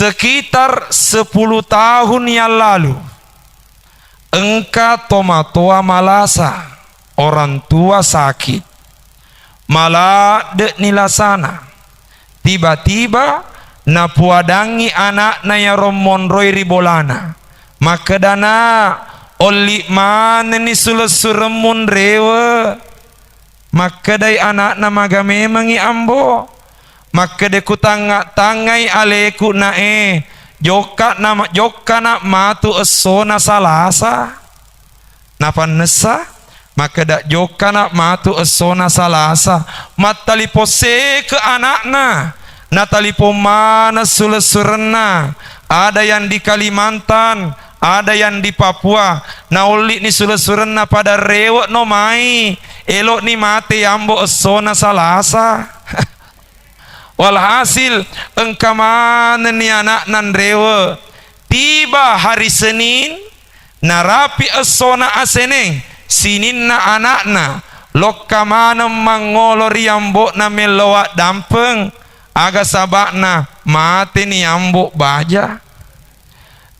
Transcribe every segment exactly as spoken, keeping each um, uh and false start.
Sekitar sepuluh tahun yang lalu, engka tomatoa malasa, orang tua sakit. Maladde'ni lasana. Tiba-tiba napuadangngi ana'na iyaro monroi ri bolana. Makkeda, "Nak, olli manenni sulessuremmu nrewe." Makkedai ana'na, "Maga memengngi, Ambo?" Makkeda, "Kutangnga-tangngai aleku, Nak, e, jokka na-, jokkana matu essona Salasa." Napannessa, makkeda, "Jokkana matu essona Salasa." Mattalipong seke ana'na, natalipong maneng sulessurenna, ada yang di Kalimantan, ada yang di Papua, naolli'ni sulessurenna pada rewe'no mai, elo'ni mate Ambo essona Salasa. Walhasil, engka manenni ana'na nrewe. Tiba hari Senin, narapi essona aseneng, sininna ana'na lokka maneng mangngolo ri ambo'na mello addampeng. Aga saba'na? Mateni Ambo baja.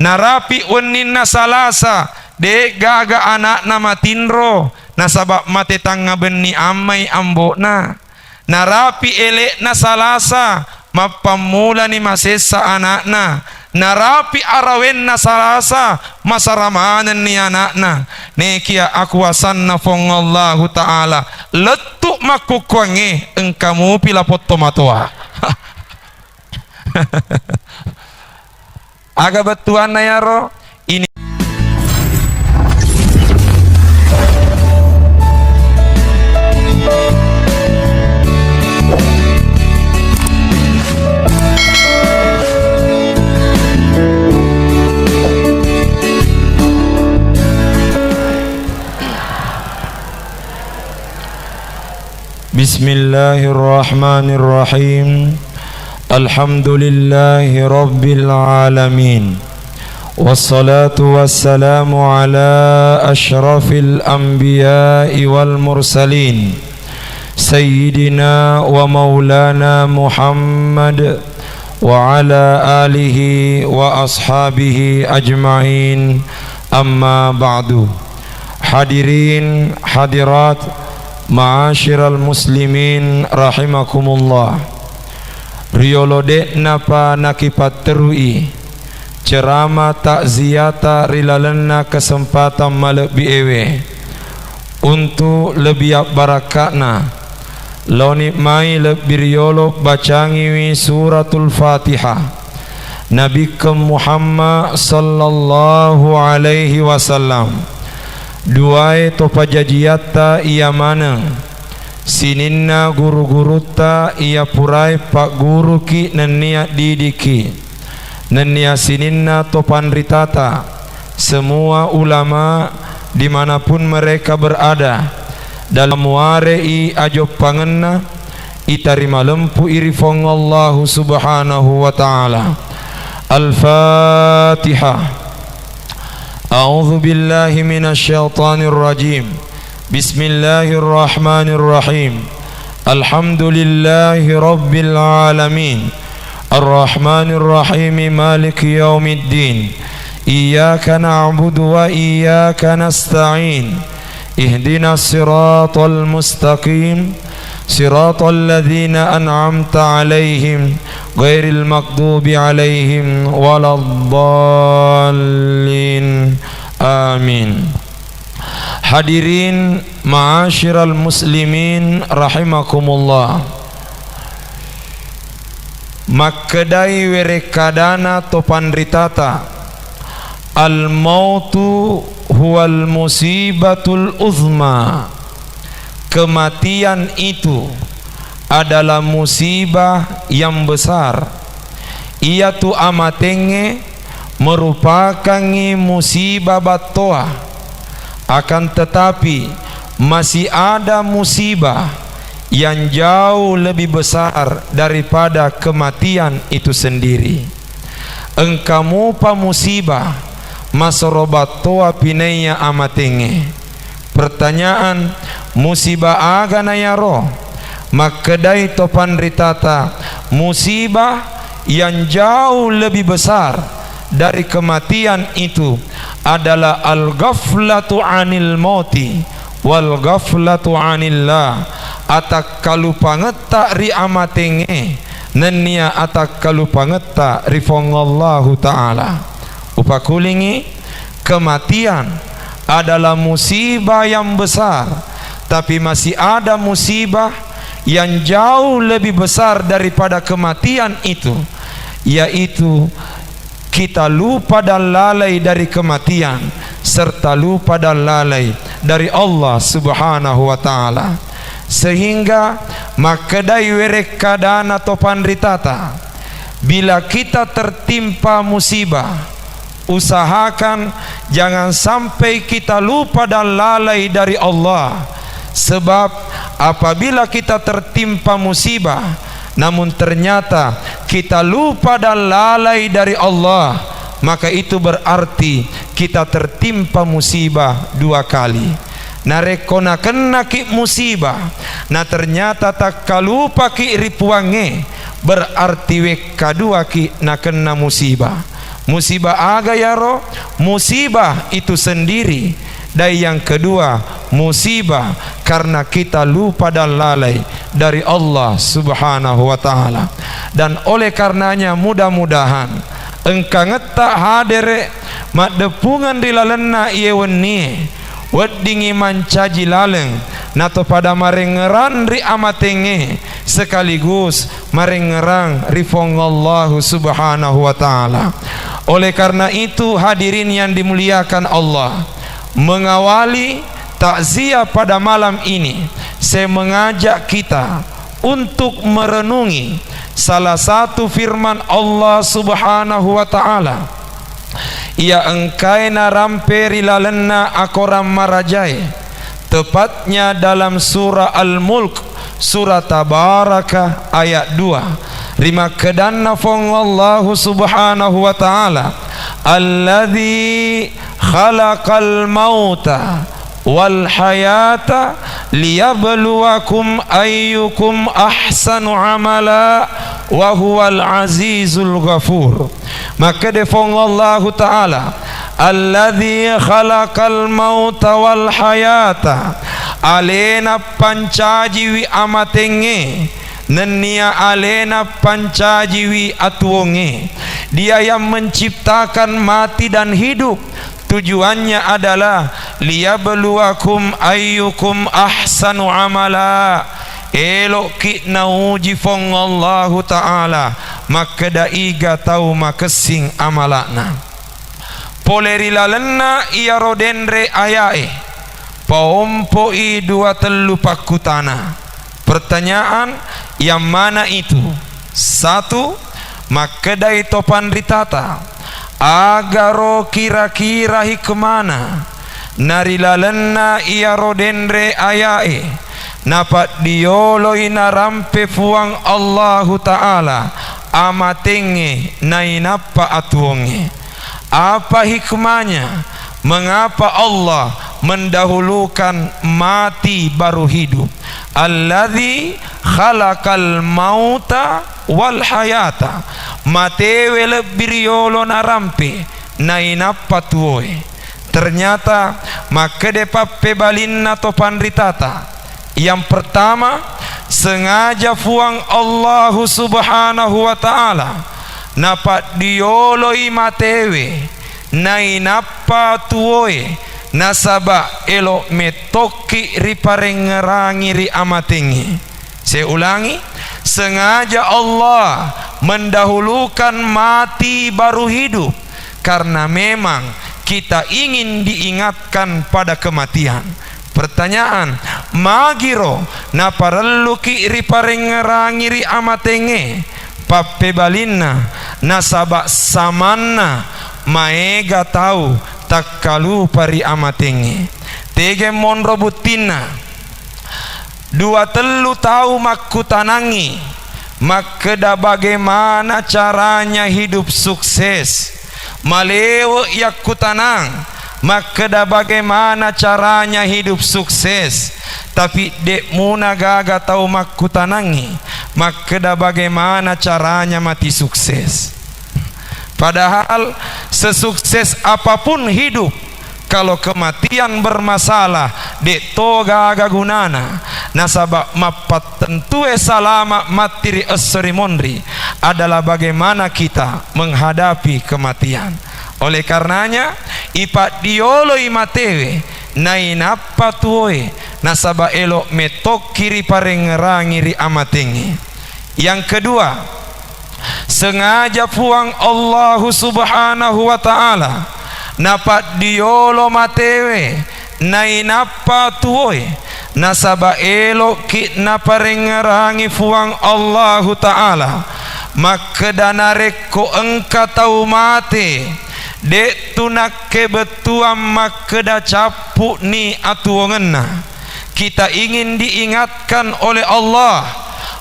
Narapi wenninna Salasa, de'gaga ana'na matinro, nasaba mate tangnga benni ammai ambo'na. Narapi ele'na Salasa, mappammulani masessa ana'na. Narapi arawenna Salasa, masara manenni ana'na. Nekia akuasanna Puang Allahu Ta'ala, lettu makkukkuangnge, engka mupi lapong tomatoa. Aga bettuanna iyaro? Ini. Bismillahirrahmanirrahim. Alhamdulillahi rabbil alamin. Wassalatu wassalamu ala asyrafil anbiya'i wal mursalin, Sayyidina wa maulana Muhammad wa ala alihi wa ashabihi ajma'in. Amma ba'du. Hadirin hadirat, ma'asyiral muslimin rahimakumullah. Riyolo de'napa nakipatterui cerama takziata ri lalenna kesempatan malebbi ewe, untuk lebbi abbarakka'na, laoni mai lebbi riyolo bacangiwi Suratul Fatihah. Nabikkeng Muhammad sallallahu alaihi wasallam, duae to pajajiatta iya maneng, sininna guru-gurutta iya purae pagguruki nennia didiki, nennia sininna to panritata, semua ulama dimanapun mereka berada, dalam muare'i ajoppangenna, itarima lempu'i ri Puang Allahu Subhanahu wa Ta'ala. Al-Fatihah. A'udzu billahi minasy syaithanir rajim. Bismillahirrahmanirrahim. Alhamdulillahi rabbil alamin. Arrahmanirrahim. Maliki yaumiddin. Iyyaka na'budu wa iyyaka nasta'in. Ihdinas siratal mustaqim, siratal ladzina an'amta 'alaihim, ghairil maghdubi 'alaihim waladdallin. Amin. Hadirin ma'asyiral muslimin rahimakumullah. Makkedai werekkadana to panritata, "Al-mautu huwal musibatul uzma." Kematian itu adalah musibah yang besar. Iyatu amatengnge merupakangngi musibah battoa. Akan tetapi, masih ada musibah yang jauh lebih besar daripada kematian itu sendiri. Engka mupa musibah masero battoa pinaiya amatengnge. Pertanyaan, musibah aga na yaro? Makkedai to panritata, musibah Yang jauh lebih besar dari kematian itu adalah al-ghaflatu anil mauti wal ghaflatu anillah, atakkalupangetta ri amatengnge nennia atakkalupangetta ri Fuang Allahu Ta'ala. Upakulingi, kematian adalah musibah yang besar, tapi masih ada musibah yang jauh lebih besar daripada kematian itu, yaitu kita lupa dan lalai dari kematian serta lupa dan lalai dari Allah Subhanahu wa Ta'ala. Sehingga makkedai werekkadana to panritata, bila kita tertimpa musibah, usahakan jangan sampai kita lupa dan lalai dari Allah. Sebab apabila kita tertimpa musibah, namun ternyata kita lupa dan lalai dari Allah, maka itu berarti kita tertimpa musibah dua kali. Narekko nakennaki musibah, na ternyata takkalupaki ri Puangnge, berarti wekkaduaki nakenna musibah. Musibah aga yaro? Musibah itu sendiri. Dan yang kedua, musibah karena kita lupa dan lalai dari Allah Subhanahu wa Ta'ala. Dan oleh karenanya, mudah-mudahan engkangetta hadere maddeppungeng ri lalenna iye wennie, weddingngi mancaji laleng, natopada marengngerang ri amatengnge, sekaligus marengngerang ri Fuang Allahu Subhanahu wa Ta'ala. Oleh karena itu, hadirin yang dimuliakan Allah, mengawali takziah pada malam ini, saya mengajak kita untuk merenungi salah satu firman Allah Subhanahu wa Ta'ala, iya engkae narampe ri lalenna akorang marajae, tepatnya dalam surah Al-Mulk, surah Tabaraka ayat dua. Rimakkedanna Fuang Allahu Subhanahu wa Ta'ala, "Alladzi khalaqal mauta wal hayata liyabluwakum ayyukum ahsanu amala wa huwal azizul ghafur." Makkeda Fuang Allahu Ta'ala, "Alladzi khalaqal mauta wal hayata," alena pancajiwi amatengnge, nennia alena pancajiwi atuwongnge. Dia yang menciptakan mati dan hidup. Tujuannya adalah liyabluwakum ayyukum ahsanu amala. Elo'ki nauji Fuang Allahu Ta'ala makkeda iga tau makessing amala'na. Pole ri lalenna iyaro denre ayae, paompo'i dua tellu pakkutana. Pertanyaan yang mana itu? Satu, makkedai to panritata, agaro kira-kira hikmana narilalenna iyaro denre ayae napaddioloi narampe Fuang Allahu Ta'ala amatengnge nainappa atuwongnge? Apa hikmahnya? Mengapa Allah mendahulukan mati baru hidup? Alladzi khalaqal mauta wal hayata. Matewe lebbi riyolo narampe, nainappa tuwoe. Ternyata makkede pappebalinna to panritata. Yang pertama, sengaja Fuang Allahu Subhanahu wa Ta'ala napaddioloi matewe, nainappa tuwoe, nasaba elo mettokki riparengngerangi ri amatengnge. Saya ulangi, sengaja Allah mendahulukan mati baru hidup karena memang kita ingin diingatkan pada kematian. Pertanyaan, magiro naparelluki riparengngerangi ri amatengnge? Pappebalinna, nasaba samanna maega tau takkalupa ri amatengnge. Tege monro buttinna? Dua tellu tau makkutanangngi makkeda bagaimana caranya hidup sukses. Malewe yakkutanang makkeda bagaimana caranya hidup sukses. Tapi de'muna gaga tau makkutanangngi makkeda bagaimana caranya mati sukses. Padahal sesukses apapun hidup, kalau kematian bermasalah, de'to gaga gunana. Nasaba mappattentue salama matti ri esso ri monri adalah bagaimana kita menghadapi kematian. Oleh karenanya, ipaddioloi matewe, nainappa tuwoe, nasaba elo mettokki riparengngerangi ri amatengnge. Yang kedua, sengaja Puang Allahu Subhanahu wa Ta'ala napaddiolo matewe, nainappa tuwoe, nasaba elo'ki naparengngerangi Puang Allahu Ta'ala makkeda narekko engka tau mate, de'tu nakkebettuang makkeda cappu'ni atuwongenna. Kita ingin diingatkan oleh Allah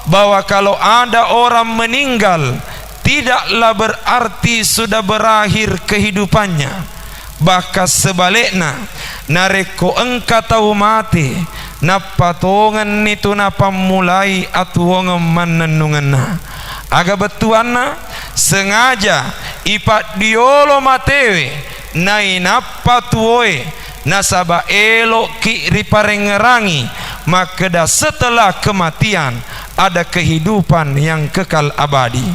bahwa kalau ada orang meninggal, tidaklah berarti sudah berakhir kehidupannya. Bahkan sebaliknya, narekko engka tau mate, nappa tongenni tu napammulai atuwongeng mannennungenna. Aga bettuanna? Sengaja ipaddiolo matewe, nainappa tuwoe, nasaba elo'ki riparengngerangi makkeda setelah kematian ada kehidupan yang kekal abadi.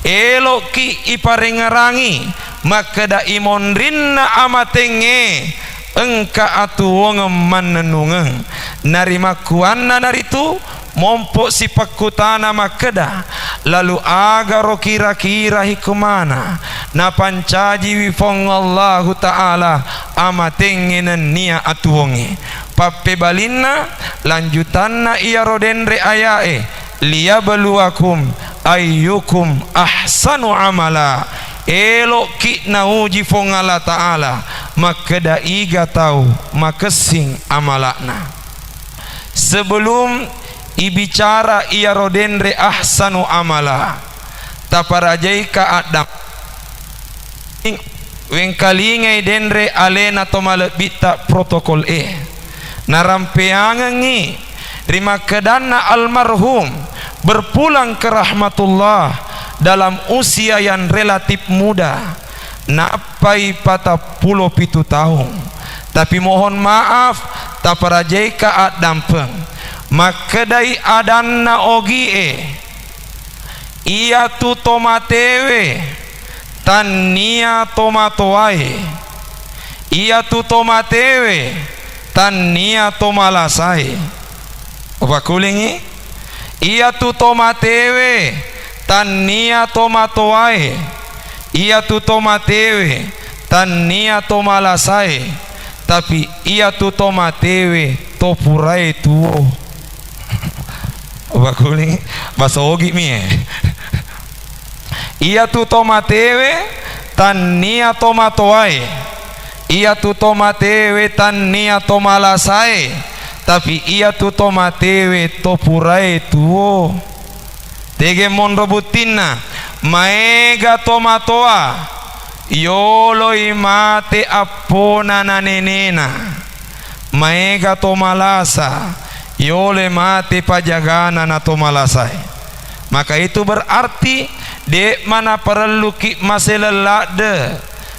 Elo'ki iparengngerangi makkeda imonrinna amatengnge engka atuwongeng mannennungeng. Narimakkuannanaritu, mompo sipakkutana makkeda, lalu agaro kira-kira hikmana napancajiwi Puang Allahu Ta'ala amatengnge nennia atuwongnge? Pappebalinna, lanjutanna iyaro denre ayae, liyabluwakum ayyukum ahsanu amala. Elo'ki nauji Puang Allah Ta'ala makkeda iga tau makessing amala'na. Sebelum ibicara iyaro denre ahsanu amala, taparajaika addam-, wengkalingai denre alena to malebbitta protokol e. Narampeangengngi rimakkedanna almarhum berpulang ke rahmatullah dalam usia yang relatif muda. Nappai patappulo pitu taung. Tapi mohon maaf, taparajaika addampeng. Makkedai adanna ogie, iyatu tomatewe tannia tomatoae, iyatu tomatewe tannia tomalasae. Upakkulingngi, iyatu tomatewe tannia tomatoae, iyatu tomatewe tannia tomalasae, tapi iyatu tomatewe topurae tuo. Upakkulingngi, basogi mi e. Iyatu tomatewe tannia tomatoae, iyatu tomatewe tannia tomalasae, tapi iyatu tomatewe topurae tuo. Tege monro buttinna, maega tomatoa yoloi mate appona na nenena. Maega tomalasa yoloi mate pajagana na tomalasae. Maka itu berarti de'ma naparelluki maseleng ladde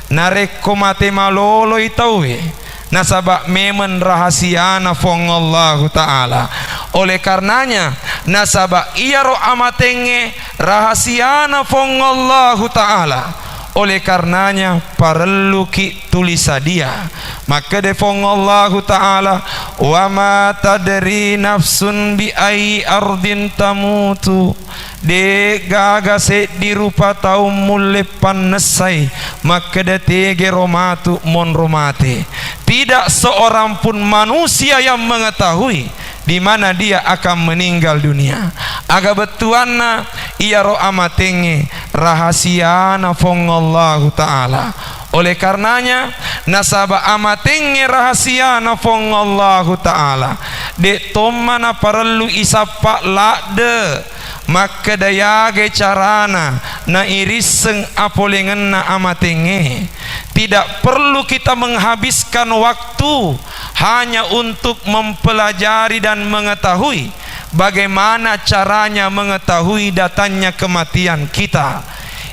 narekko mate maloloi tauwe, nasaba memeng rahasiana Puang Allahu Ta'ala. Oleh karenanya, nasaba iyaro amatengnge rahasiana Puang Allahu Ta'ala. Oleh karenanya, parelluki tuli sadia. Makkeda Puang Allahu Ta'ala, "Wa ma tadri nafsun bi ayyi ardin tamutu." De'gaga seddi rupa tau mulle pannessai makkeda tegero matu monro mate. Tidak seorang pun manusia yang mengetahui di mana dia akan meninggal dunia. Aga bettuanna iyaro amatengnge rahasiana Puang Allahu Ta'ala. Oleh karenanya, nasaba amatengnge rahasiana Puang Allahu Ta'ala, de' tomma naparellu isappa ladde makkeda yagai carana nairisseng apolengenna amatengnge. Tidak perlu kita menghabiskan waktu hanya untuk mempelajari dan mengetahui bagaimana caranya mengetahui datangnya kematian kita.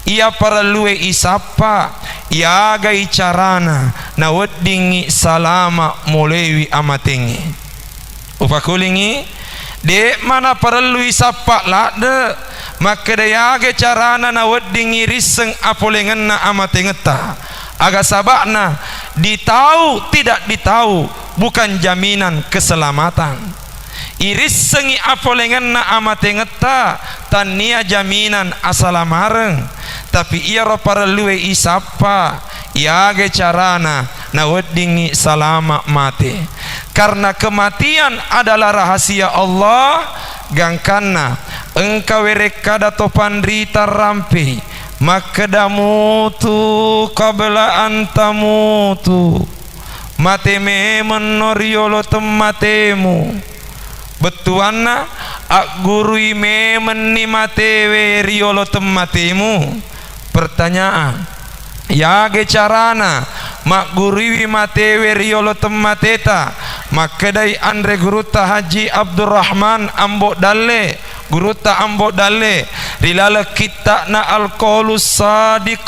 Iya parellue isappa, iyagai carana naweddingngi salama molewi amatengnge. Upakulingngi, de'ma naparellu isappa ladde, makkeda iyaga carana naweddingngi risseng apolengenna amatengetta. Aga saba'na, ditau tidak ditau bukan jaminan keselamatan. Irissengngi apolengenna amatengetta, tannia jaminan asalamareng. Tapi iyaro parellue isappa, iyaga carana naweddingngi salama mate. Karena kematian adalah rahasia Allah, gangkanna engka werekkada to panrita rampei, makkeda, "Mutu qabla an tamutu." Mate memenno riolo temmatemu. Bettuanna, aggurui memenni matewe riolo temmatemu. Pertanyaan, iyaga carana magguruiwi matewe riolo temmateta? Makkedai anre gurutta Haji Abdurrahman Ambo Dalle, gurutta Ambo Dalle, ri laleng kitta'na Al-Qaulus Sadiq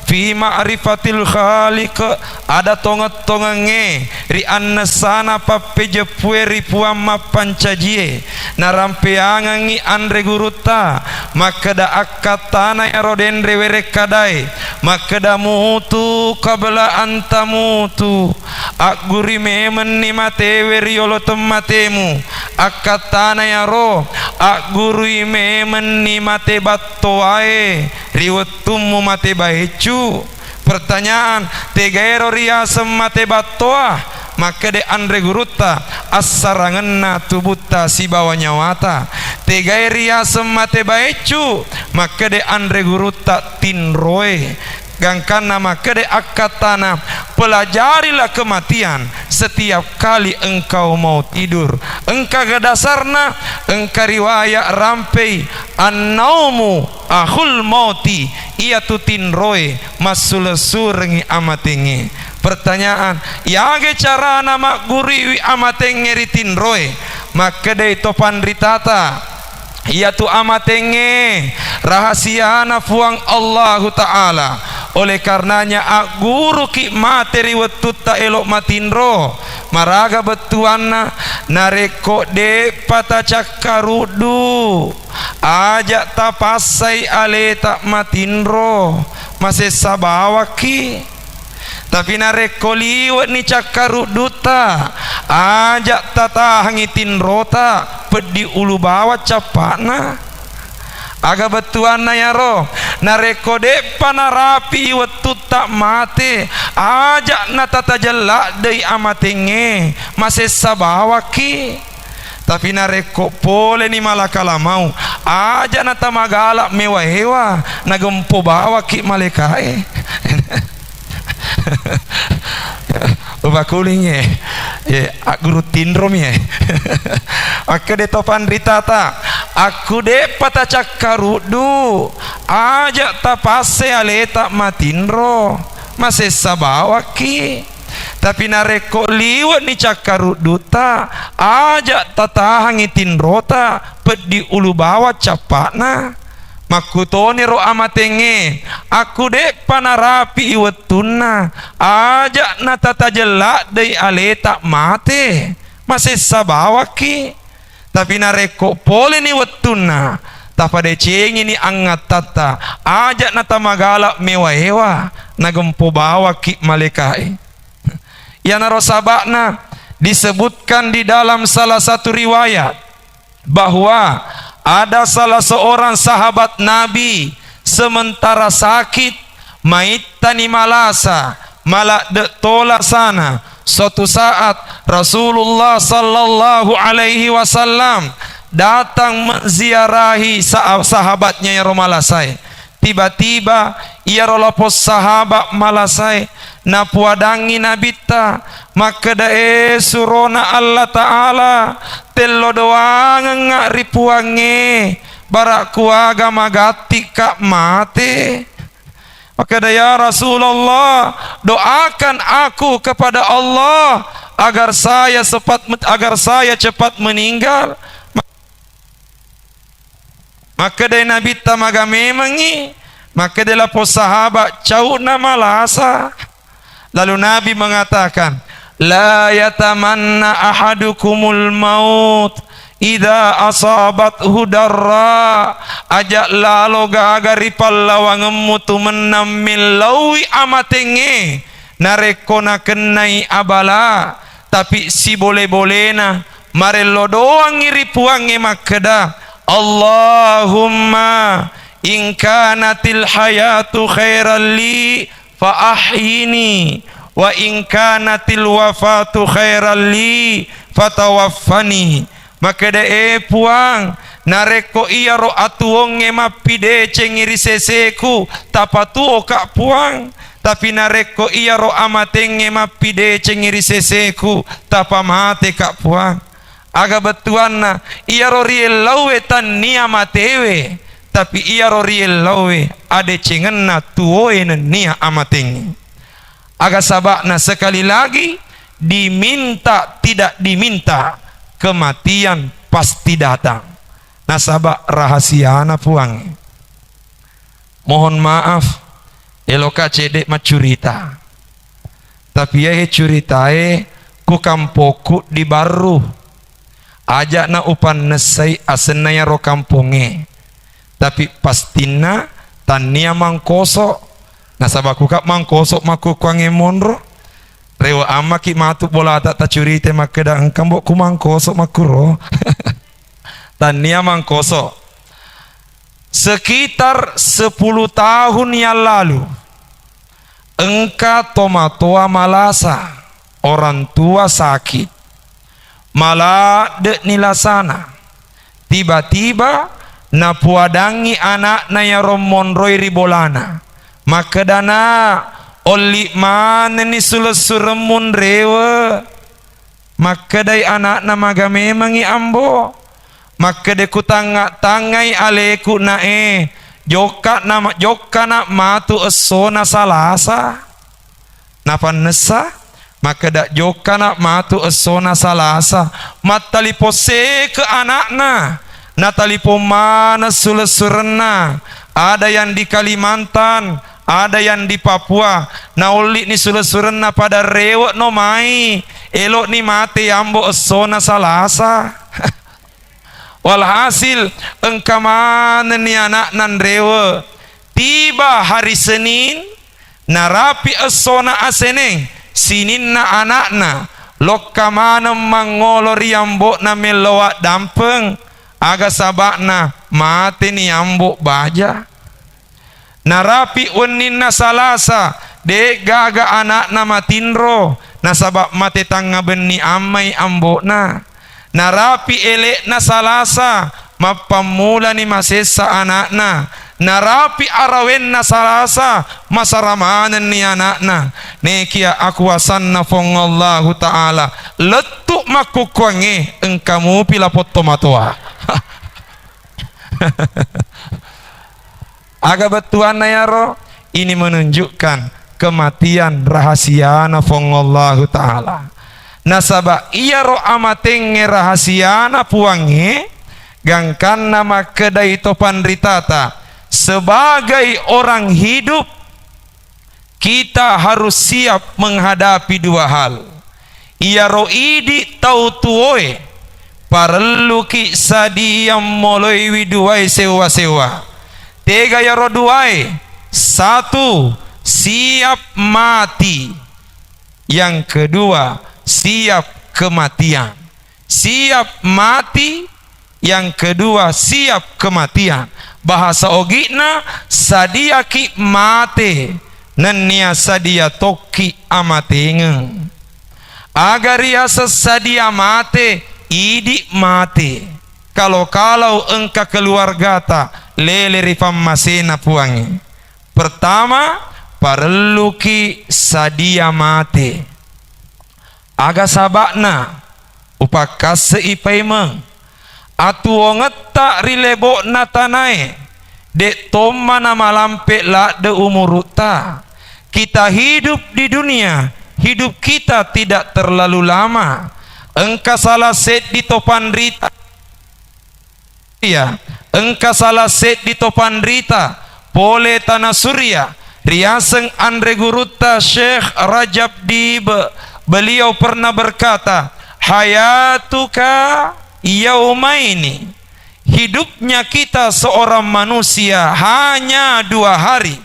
fi Ma'rifatil Khaliq, ada tongeng-tongengnge ri annessana pappejeppue ri Puang Mappancajie, narampeangengngi anre gurutta, makkeda akkattana iyaro denre werekkadae, makkeda, "Mutu qabla an tamutu." Aggurui memenni matewe riolo temmatemu. Akkattana iyaro, aggurui memenni mate battowae ri wettummu mate baeccu. Pertanyaan, tegaero riaseng mate battowa? Makkede anre gurutta, assarangenna tubutta sibawa nyawata. Tegae riaseng mate baeccu? Makkede anre gurutta, tinroe. Gangkanna makkede akkattana, pelajarilah kematian setiap kali engkau mau tidur. Engka ga dasarna, engka riwayat rampei, "Annaumu akhul mauti," iyatu tinroe massulessurengngi amatengnge. Pertanyaan, iyaga carana magguruiwi amatengnge ri tinroe? Makkedai to panritata, iyatu amatengnge rahasiana Puang Allahu Ta'ala. Oleh karenanya, agguruki mate ri wettutta elo matinro. Maraga bettuanna? Narekko de'pa tacakkaruddu, aja tapassai aleta matinro, masessa bawakki. Tapi narekko liwe'ni cakkaruddutta, aja tatahangi tinrota, peddi ulu bawang cappa'na. Aga bettuanna iyaro? Narekko de'pa narapi wettutta mate, aja natatajeng laddei amatengnge, masessa bawakki. Tapi narekko poleni malakala mau, aja natamagala mewa-ewa, nagempo bawakki malekae. Upakulingnge, ye, agguru tinromi, ye. Makkede to panritata, akku de'pa tacakkaruddu, aja tapasse aleta matinro, masessa bawakki. Tapi narekko liwe'ni cakkaruddutta, aja tatahangi tinrota, peddi ulu bawang cappa'na. Makkutoniro amatengnge, akku de'pa narapi'i wettunna, aja natatajeng laddei aleta mate, masessa bawakki. Tapi narekko poleni wettunna, tapadecengini angattatta, aja natamagala mewa-ewa, nagempo bawakki malekae. Iyanaro saba'na disebutkan di dalam salah satu riwayat bahwa ada salah seorang sahabat Nabi sementara sakit, maittani malasa, maladde tola sana. Suatu saat Rasulullah sallallahu alaihi wasallam datang menziarahi sa-, sahabatnya yaro malasae. Tiba-tiba iyaro lapong sahaba malasae, napuadangngi Nabitta, makkeda, "E surona Allah Ta'ala, tello doangengnga ri Puangnge, bara kuaga magattikka mate?" Makkeda, "Ya Rasulullah, doakan aku kepada Allah agar saya cepat, agar saya cepat meninggal. Makkedai Nabitta, "Maga memengngi?" Makkeda lapong sahabat, "Cau'na malasa." Lalu Nabi mengatakan, "La yatamanna ahadukumul maut idza asabathu darra." Aja lalo gaga ri pallawangemmu tu mennang mellaui amatengnge narekko nakennai abala, tapi sibole-bolena marello doangngi ri Puangnge makkeda, "Allahumma in kanatil hayatu khairan li fa ahyini, wa in kanatil wafatu khairan li fatawaffani." Makkeda, "E Puang, narekko iyaro atuwongnge mappidecengngi ri seseku, tapatuwoka Puang, tapi narekko iyaro amatengnge mappidecengngi ri seseku, tapamateka Puang." Aga bettuanna, iyaro riellauwe tannia matewe, tapi iyaro riellauwe adecengenna tuwoe nennia amatengnge. Aga saba'na, sekali lagi, diminta tidak diminta, kematian pasti datang. Nasaba rahasiana Puangnge. Mohon maaf, eloka cedde maccurita. Tapi iyae curitae ku kampokku di Barru. Aja'na upannessai asenna iyaro kampongnge. Tapi pastinna tannia mangkoso. Nasaba kuka mangkoso makkukkuangnge monro. Rewe ammaki matu bolata tacurita makkeda engka mbok ku mangkoso makkuro. Tannia mangkoso. Sekitar sepuluh tahun yang lalu, engka tomatoa malasa, orang tua sakit. Maladde'ni lasana. Tiba-tiba napuadangngi ana'na iyaro monroi ri bolana. Makkeda, "Na, olli manenni sulessuremmu nrewe." Makkedai ana'na, "Maga memengngi, Ambo?" Makkeda, "Kutangnga-tangngai aleku, Na'e, jokka na-, jokkana matu essona Salasa." Napannessa, makkeda, "Jokkana matu essona Salasa." Mattalipong seke ana'na, natalipong maneng sulessurenna, ada yang di Kalimantan, ada yang di Papua, naolli'ni sulessurenna pada rewe'no mai, elo'ni mate Ambo essona Salasa. Walhasil, engka manenni ana'na nrewe. Tiba hari Senin, narapi essona aseneng, sininna ana'na, lokka maneng mangngolo ri ambo'na mello addampeng, aga saba'na mateni ambo baja. Narapi wenninna Salasa, de'gaga ana'na matinro, nasaba mate tangnga benni ammai ambo'na. Narapi ele'na Salasa, mappammulani masessa ana'na. Narapi arawenna Salasa, masara manenni ana'na. Nekia akuasanna Puang Allahu Ta'ala, lettu makkukkuangnge, engka mupi lapong tomatoa. Aga bettuanna iyaro? Ini menunjukkan kematian rahasiana Puang Allahu Ta'ala. Nasaba iyaro amatengnge rahasiana Puangnge, gangkanna makkedai to panritata, sebagai orang hidup, kita harus siap menghadapi dua hal. Iyaro idi tau tuoe, parelluki sadia moloiwi duae sewwa-sewwa. Tega iyaro duae? Satu, siap mati. Yang kedua, siap kematian. Siap mati, yang kedua, siap kematian. Bahasa ogi'na, sadiaki mate, nennia sadia tokki amatengeng. Aga riaseng sadia mate, idi mate. Kalau-kalau engka keluargata lele ri pammasena Puangnge. Pertama, parelluki sadia mate. Aga saba'na? Upakkasse'i paimeng. Atuwongetta ri lebo'na tanae, de' tomma namalampe ladde umuru'ta. Kita hidup di dunia Hidup kita tidak terlalu lama. Engka salah seddi to panrita. Iya, engka salah seddi to panrita pole tana Suria, riaseng anre gurutta Syekh Rajab Dib. Beliau pernah berkata, "Hayatuka yaumaini." Hidupnya kita seorang manusia hanya dua hari.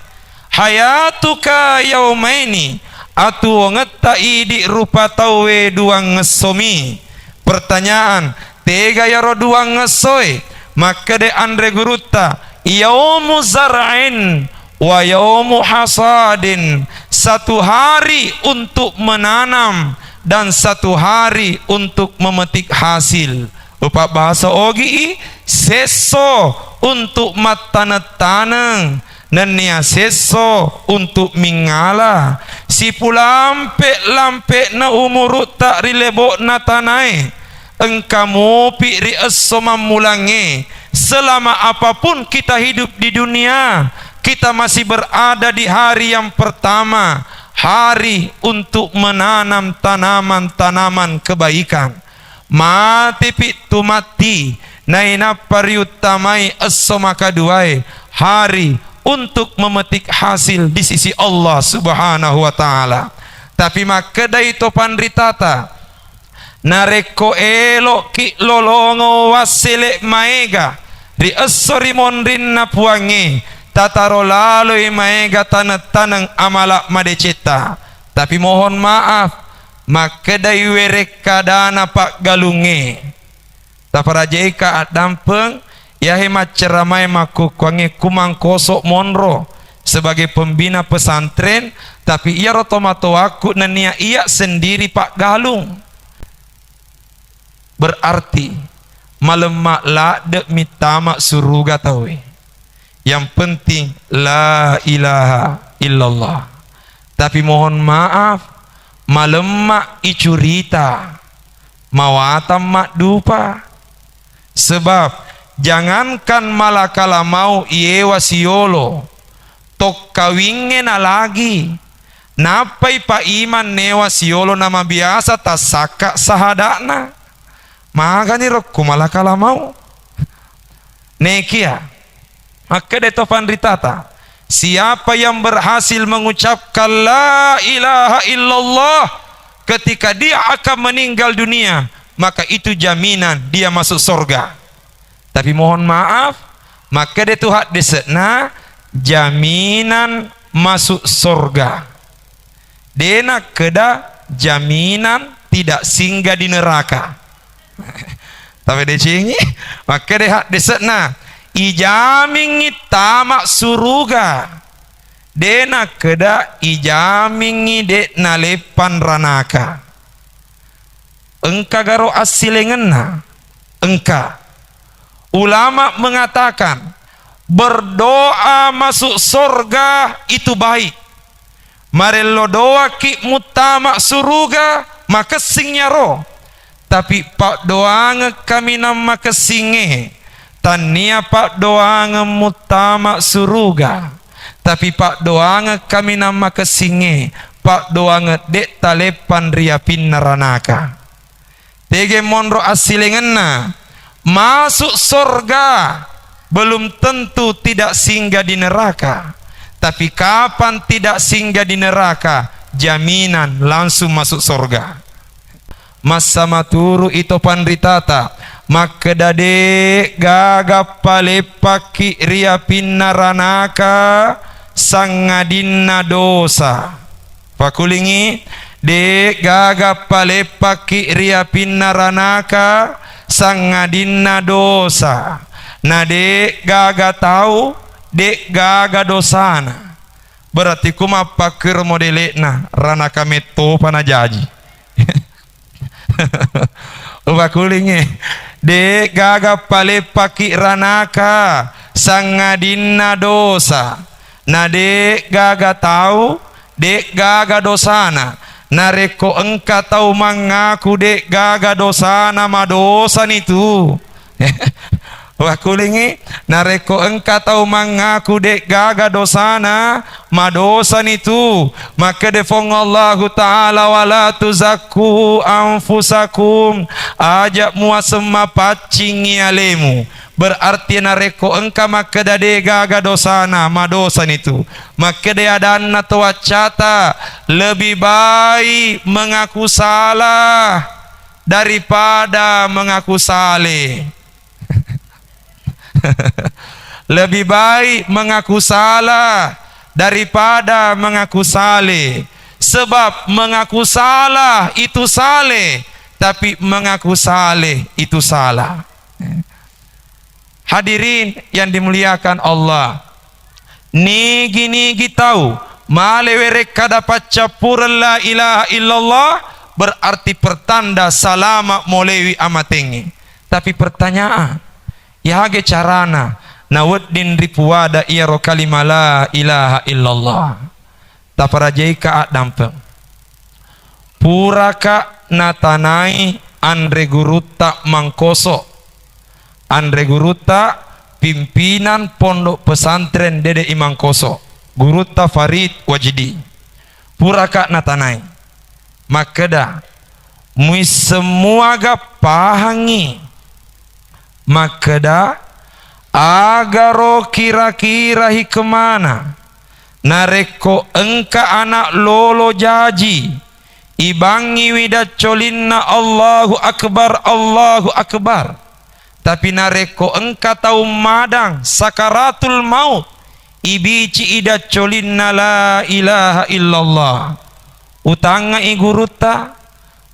"Hayatuka yaumaini," atuwongetta idi rupa tauwe duangngessomi. Pertanyaan, tega yaro duangngessoe? Makkeda anre gurutta, "Yaumu zar'in wa yaumu hasadin," satu hari untuk menanam dan satu hari untuk memetik hasil. Upabbahasa ogi i, sesso untuk mattaneng-taneng, nennia sesso untuk mingala. Sipulampe-lampe'na umurutta ri lebo'na tanae, engka mupi ri esso mammulangnge. Selama apapun kita hidup di dunia, kita masih berada di hari yang pertama, hari untuk menanam tanaman-tanaman kebaikan. Matipi tu matti, nainappa riuttamai esso makaduae, hari untuk memetik hasil di sisi Allah Subhanahu wa Ta'ala. Tapi makkedai to panritata, narekko elo'ki lolongo wassele maega ri esso ri monrinna Puangnge, tataro laloi maega taneng-taneng amala madecetta. Tapi mohon maaf, makkedai werekkadana paggalungnge. Taparajaika addampeng, iyahe macceramae makkukkuangnge kumangkoso monro sebagai pembina pesantren, tapi iyaro tomatoakku nennia iya sendiri paggalung. Berarti malemma ladde mittama suruga tauwe. Yang penting la ilaha illallah. Tapi mohon maaf, malemma icurita, mawatang maddupa. Sebab jangankan malakala mau iyewa siolo, tokkawingnge nalagi. Nappai Pak Iman newa siolo namabiasa tassakka sahada'na. Magani rokko malakala mau. Nekia, makkeda to panritata, siapa yang berhasil mengucapkan la ilaha illallah ketika dia akan meninggal dunia, maka itu jaminan dia masuk sorga. Tapi mohon maaf, makkeda tu haddese'na jaminan masuk sorga. De nakkeda jaminan tidak singgah di neraka. Tapi decengi, makkeda haddese'na, ijamingngi tama suruga. De nakkeda ijamingngi de naleppang ranaka. Engka garo assilengenna? Engka. Ulama mengatakan, berdoa masuk sorga itu baik. Marello doaki muttama suruga, makessing yaro. Tapi paddoangeng kaminang makessingnge, tannia paddoangeng muttama suruga. Tapi paddoangeng kaminang makessingnge, paddoangeng de taleppang ri apinna ranaka. Tege monro assilengenna, masuk sorga belum tentu tidak singgah di neraka. Tapi kapan tidak singgah di neraka, jaminan langsung masuk sorga. Massama turu ito panritata, makkeda de gaga paleppakki ri apinna ranaka sangadinna dosa. Pakulingi, de gaga paleppakki ri apinna ranaka sangadinna dosa. Na de gaga tau, de gaga dosana. Berarti ku mappakkiro modele'na, ranaka mettopa najaji. Upakulingi, de gaga paleppaki ranaka sangadinna dosa, na de gaga tau, de gaga dosana. Narekko engka tau mangaku de gaga dosana, madosani tu. Wakulingi, narekko engka tau mangaku de'gaga dosana, madosani tu. Makkeda Puang Allahu Ta'ala, "Wala tuzakku anfusakum." Aja muaseng mapaccingi alemu. Berarti narekko engka makkeda de'gaga dosana, madosani tu. Makkeda adanna to waccata, lebih baik mengaku salah daripada mengaku saleh. Lebih baik mengaku salah daripada mengaku saleh. Sebab mengaku salah itu saleh, tapi mengaku saleh itu salah. Hadirin yang dimuliakan Allah, nigi-nigi tau male werekkada paccappureng la ilaha illallah, berarti pertanda salama molewi amatengnge. Tapi pertanyaan, yage carana nawedding ripuada iyaro kalima la ilaha illallah? Taparajaika addampeng. Puraka natanai anre gurutta Mangkoso, anre gurutta pimpinan Pondok Pesantren Dede Imangkoso, gurutta Farid Wajdi. Puraka natanai. Makkeda, muissemmuaga pahangngi? Makkeda, agaro kira-kira hikmana narekko engka anak lolo jaji, ibangngiwi daccolinna Allahu Akbar, Allahu Akbar. Tapi narekko engka tau madang sakaratul maut, ibici'i daccolinna la ilaha illallah. Utangngai gurutta,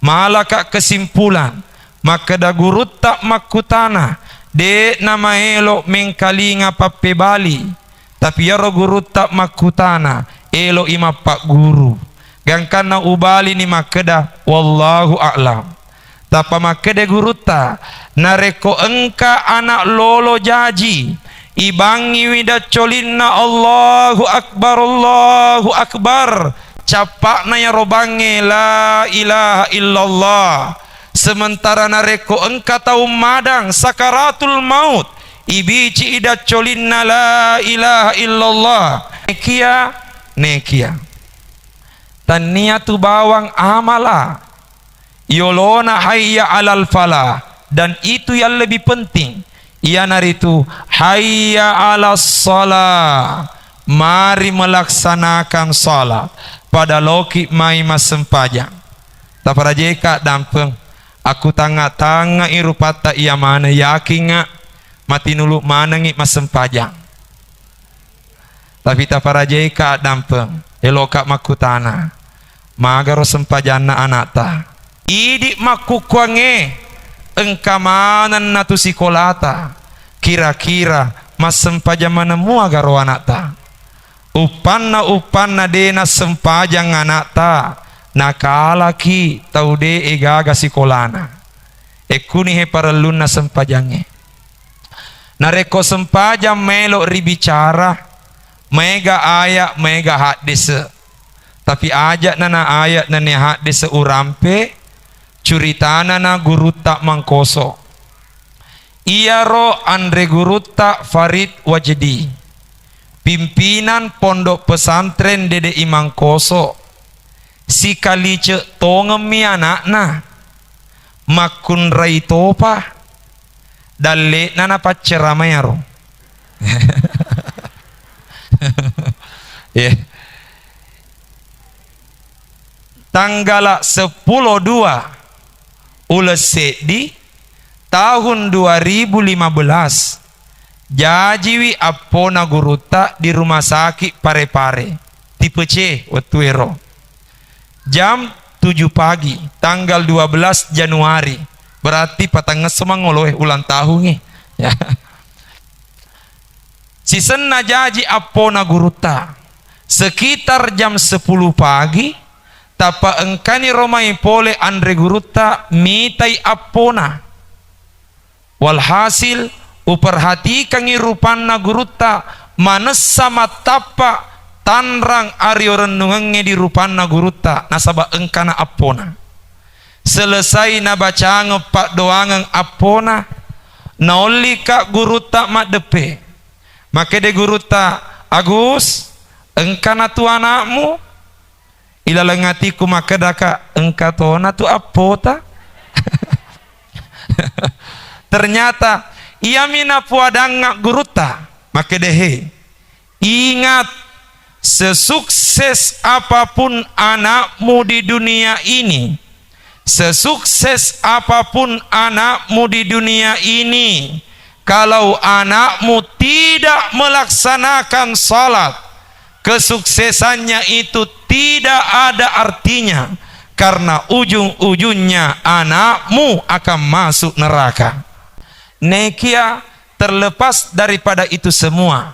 malaka kesimpulan, makkeda gurutta makkutana, de'na maelo mengkalinga pappebali. Tapi iyaro gurutta makkutana, elo'i mappagguru. Gangkanna ubalini makkeda, "Wallahu a'lam." Tappa makkeda gurutta, narekko engka anak lolo jaji, ibangngiwi daccolinna Allahu Akbar, Allahu Akbar, cappa'na iyaro bangnge la ilaha illallah. Sementara narekko engka tau madang sakaratul maut, ibici'i daccolinna la ilaha illallah. Nekia, nekia. Tannia tu bawang amala. Yolona hayya alal falah, dan itu yang lebih penting, iyanaritu hayya alas shalah, mari melaksanakan salat, pada loki mai massempajang. Taparajeka dampeng, aku tanga-tangai rupatta iya maneng, yakinga matinulu manengi massempajang. Tapi taparajaika addampeng, eloka makkutana, magaro sempajanna anakta? Idi makkukkuangnge engka manenna tu sikolata, kira-kira massempajang maneng muagaro anakta? Uppanna-uppanna de nassempajang anakta, nakalaki tau de egaga sikolana. Ekkunihe parellunna sempajangnge. Narekko sempajang maelo ribicara, maega aya, maega haddese. Tapi aja nana aya nani haddese urampe, curitana na gurutta Mangkoso. Iyaro anre gurutta Farid Wajdi, pimpinan Pondok Pesantren Dede Imangkoso, sikalicek tongemmi anakna, makkunrai topa. Dalle'na napaccerama iyaro. Iya. Tanggala seppulo dua uleng seddi tahun dua ribu lima belas, jajiwi appona gurutta di Rumah Sakit Parepare, tipe C wettuero. Jam tujuh pagi, tanggal dua belas Januari. Berarti patangngesso mangoloe ulang tahungnge. Ya. Sisenna jaji appona gurutta. Sekitar jam sepuluh pagi, tappa engkani romai pole anre gurutta mitai appona. Walhasil, uperhatikangngi rupanna gurutta manessa mattappa tanrang ario rennungengnge di rupanna gurutta, nasaba engkana appona. Selesai nabacangeng paddoangeng appona, Naollika gurutta maddeppe. Makkeda gurutta, "Agus, engkana tu anakmu?" Ilaleng atiku makkedaka, "Engka tona tu appota." Ternyata iyami napuadangnga gurutta, makkeda, "He, ingat, sesukses apapun anakmu di dunia ini, sesukses apapun anakmu di dunia ini, kalau anakmu tidak melaksanakan salat, kesuksesannya itu tidak ada artinya, karena ujung-ujungnya anakmu akan masuk neraka." Nekia terlepas daripada itu semua,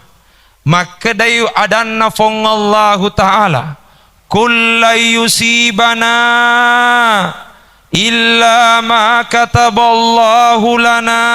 makkedai adanna Fuang Allahu Ta'ala, "Qul lan yusibana illa ma kataballahu lana."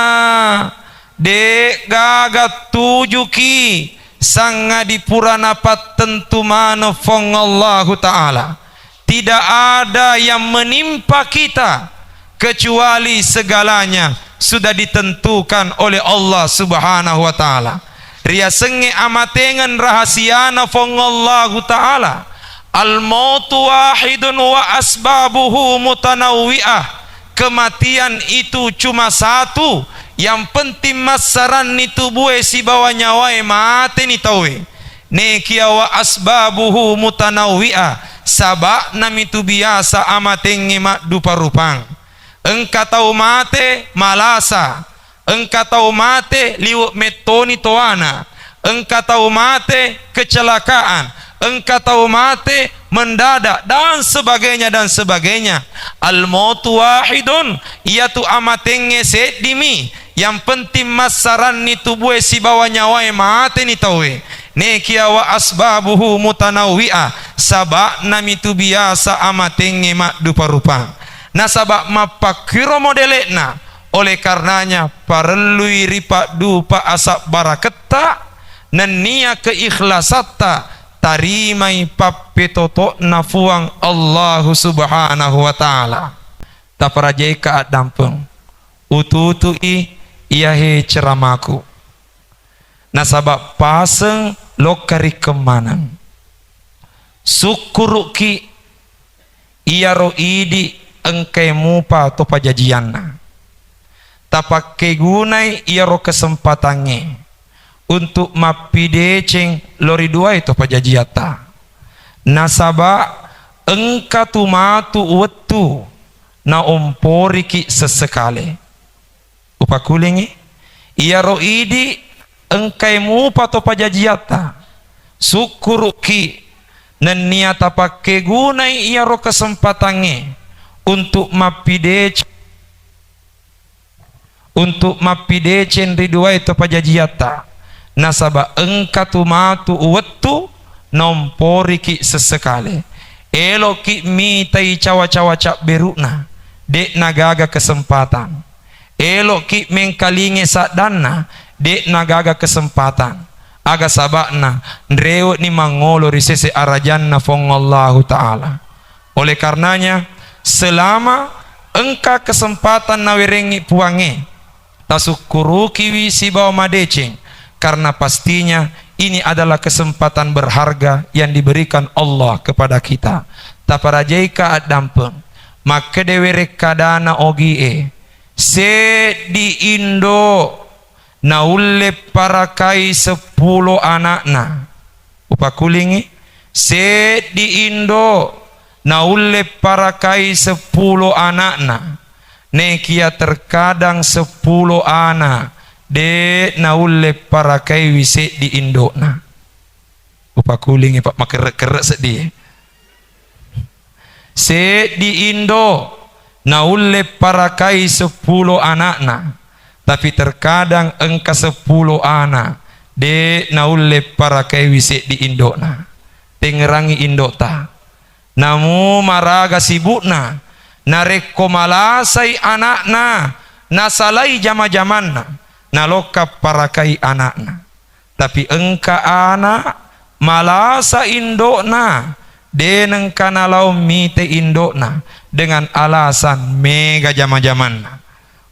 De'gaga tujuki sangadi pura napattentu maneng Fuang Allahu Ta'ala. Tidak ada yang menimpa kita kecuali segalanya sudah ditentukan oleh Allah Subhanahu wa Ta'ala. Riasengnge amatengeng rahasiana Fuang Allahu Ta'ala. Al-mautu wahidun wa asbabuhu mutanawwi'ah. Kematian itu cuma satu, yang penting massaranni tubue sibawa nyawae mateni tauwe. Nekia wa asbabuhu mutanawwi'ah, saba'na mitu biasa amatengnge maddupa-rupang. Engka tau mate malasa, engka tau mate liwe' mettoni toana, engka tau mate kecelakaan, engka tau mate mendadak, dan sebagainya, dan sebagainya. Al-mautu wahidun, iyatu amatengnge seddimi, yang penting massaranni tubue sibawa nyawae mateni tauwe. Nekia wa asbabuhu mutanawwi'ah, saba'na mitu biasa amatengnge maddupa-rupang. Nasaba mappakkiro modele'na, oleh karenanya parellui ripaddupa asabbaraketta nennia keikhlasatta tarimai pappetoto'na Fuang Allahu Subhanahu wa Ta'ala. Taparajaika addampeng. Ututu'i iyahe ceramaku. Nasaba paseng lokka rikkeng maneng. Sukkuru'ki iyaro idi engkai mupa to pajajianna. Tapakkegunai iyaro kesempatangnge untuk mappideceng lo ri duae to pajajiatta. Nasaba engka tu matu wettu naomporiki sessekale. Upakulingi, iyaro idi engkai mupa to pajajiatta. Sukkuru'ki nennia tapakkegunai iyaro kesempatangnge untuk mappideceng, untuk mappideceng ri duae to pajajiatta. Nasaba engka tu matu wettu naomporiki sessekale. Elo'ki mitai cawa-cawa cabberu'na, de'na gaga kesempatan. Elo'ki mengkalinge saddanna, de'na gaga kesempatan. Aga saba'na, nrewe'ni mangolo ri sese arajanna Fuang Allahu Ta'ala. Oleh karenanya, selama engka kesempatan nawerengngi Puangnge, tasukkurukiwi sibawa madeceng, karena pastinya ini adalah kesempatan berharga yang diberikan Allah kepada kita. Taparajaika addampeng. Makkeda werekkadana ogie, seddi indo naulle parakai seppulo ana'na. Upakulingi, seddi indo naulle parakai seppulo ana'na. Nekia terkadang seppulo ana de naulle parakaiwi seddi indo'na. Upakulingi, Pak, makerre-kerre seddi. Seddi indo naulle parakai seppulo ana'na, tapi terkadang engka seppulo ana de naulle parakaiwi seddi indo'na. Tengngerangi indo'ta. Namu maraga sibukna, narekko malasai ana'na, nasalai jama-jamanna, nalokka parakai ana'na. Tapi engka ana malasa indo'na, de nengka nalao mite indo'na dengan alasan mega jama-jamanna.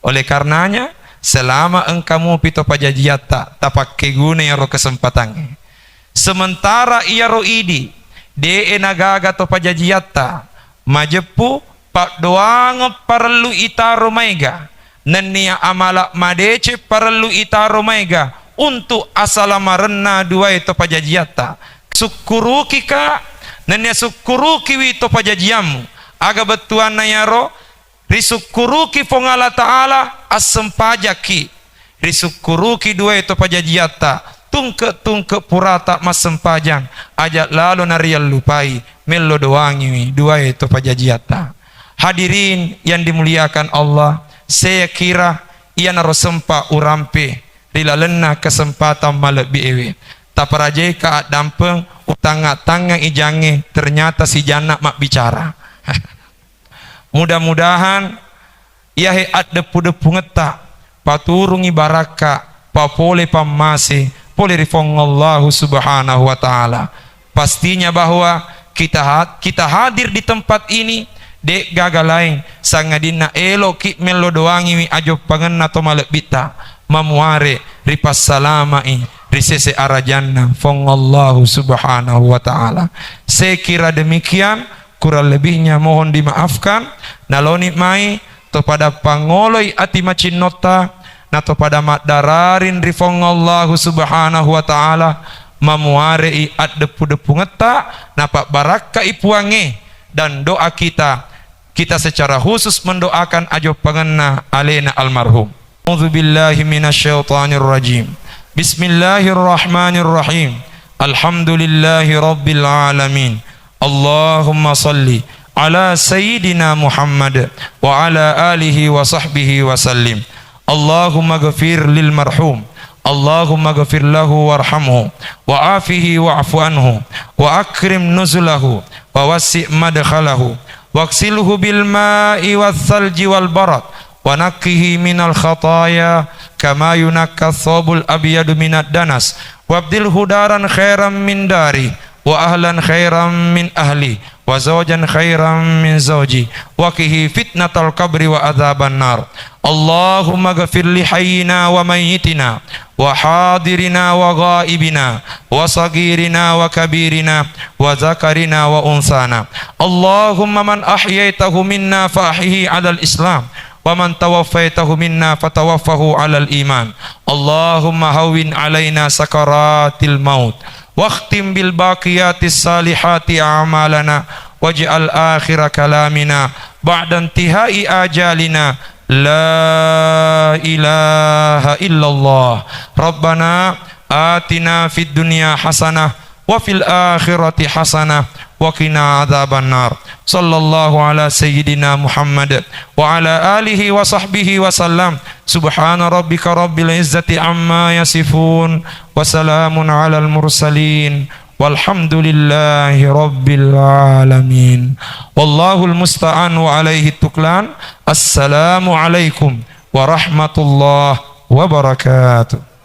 Oleh karenanya, Selama engka mupi to pajajiatta, tapakkegunai iyaro kesempatangnge. Sementara iyaro idi, de'e nagaga to pajajiatta, majeppu paddoangeng parellu itaro maega, nennia amala madeceng parellu itaro maega untuk asalamarenna duae to pajajiatta. Sukkurukika, nennia sukkurukiwi to pajajiammu. Aga bettuanna iyaro? Risukkuruki Puang Allah Ta'ala, assempajakki. Risukkuruki duae to pajajiatta, tungke-tungke purata massempajang, aja lalo nariallupai, mello doangiwi duae to pajajiatta. Hadirin yang dimuliakan Allah, saya kira iyanaro sempa urampe ri lalenna kesempatan malebbi ewe. Taparajaika addampeng, utangnga-tangnga ijangnge, ternyata sijanna mabbicara. Mudah-mudahan iyahe addeppu-deppungetta paturungi barakka, papole pammase pole ri Puang Allahu Subhanahu wa Ta'ala. Pastinya bahwa kita ha-, kita hadir di tempat ini, de'gaga laing sangadinna eloki mello doangiwi ajoppangenna to malebbitta, mamuare ripassalamai ri sese arajanna Puang Allahu Subhanahu wa Ta'ala. Saya kira demikian. Kurang lebihnya mohon dimaafkan. Naloni mai to pada pangoloi ati macinnotta, na to pada maddararing ri Puang Allahu Subhanahu wa Ta'ala, mamuarei addeppu-deppungetta, napabbarakkai Puangnge, dan doa kita, kita secara khusus mendoakan ajoppangenna alena almarhum. أعوذ بالله من الشيطان الرجيم. بسم الله الرحمن الرحيم. الحمد لله رب العالمين. اللهم صل على سيدنا محمد وعلى آله وصحبه وسلم. اللهم اغفر للمرحوم. اللهم اغفر له وارحمه وعافه واعف عنه وأكرم نزله ووسع مدخله واغسله بالماء والثلج والبرد ونقه من الخطايا كما ينقى الثوب الأبيض من الدنس، وأبدله دارا خيرا من داره، وأهلا خيرا من أهله، وزوجا خيرا من زوجه، وقه فتنة القبر وعذاب النار. اللهم اغفر لحينا وميتنا، وحاضرنا وغائبنا، وصغيرنا وكبيرنا، وذكرنا وأنثانا. اللهم من أحييته منا فأحيه على الإسلام، ومن توفيته منا فتوفه على الإيمان. اللهم هون علينا سكرات الموت، واختم بالباقيات الصالحات أعمالنا، واجعل آخر كلامنا بعد انتهاء آجالنا لا إله إلا الله. ربنا آتنا في الدنيا حسنة وفي الآخرة حسنة وقنا عذاب النار. صلى الله على سيدنا محمد وعلى آله وصحبه وسلم. سبحان ربك رب العزة عما يصفون. وسلام على المرسلين. والحمد لله رب العالمين. والله المستعان وعليه التكلان. السلام عليكم ورحمة الله وبركاته.